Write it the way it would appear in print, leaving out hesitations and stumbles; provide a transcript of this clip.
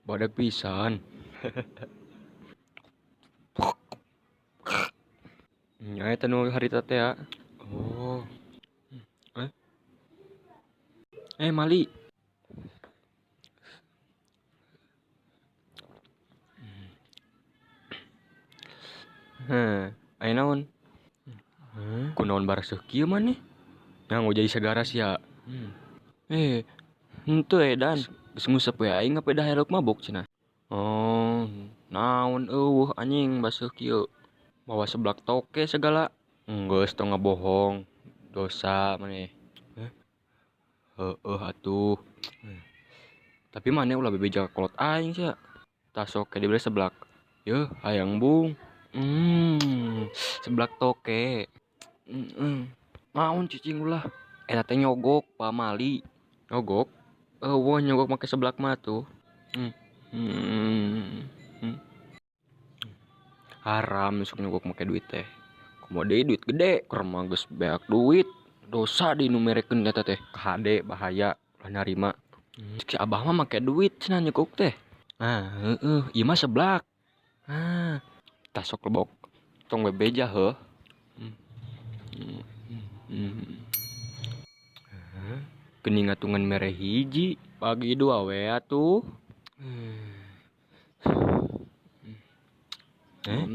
Badag pisan. Nya eta nu harita teh ya. Oh. Eh. Eh mali. Heh, aya naon? Kunaon baraseuh kieu maneh? Yang jadi segara sia. Eh, henteu edan. Geus nguseup we aing ngapedah heruk mabok cenah. Oh, naon eueuh anjing baseuh kieu. Mawa seblak toke segala. Geus tong ngabohong. Dosa maneh. Heueuh atuh. Tapi maneh ulah bebeja ka kolot aing sia. Tah sok ke dibere seblak. Yeuh hayang bung. Seblak toke. Naon cicing ulah. Eta teh nyogok pamali. Nyogok? Eueuh nyogok make seblak mah tuh. Haram sok nyogok make duit teh. Komo deui duit gede, keur mah geus beak duit. Dosa deui nu merekeun eta teh. Kahade bahaya ulah narima. Si abah mah make duit cenah nyogok teh. Nah, heueuh ieu mah seblak. Ah, tah sok lebok. Tong bebeja heuh. Geuning ngatungan mere hiji, bagi dua we atuh. Eh?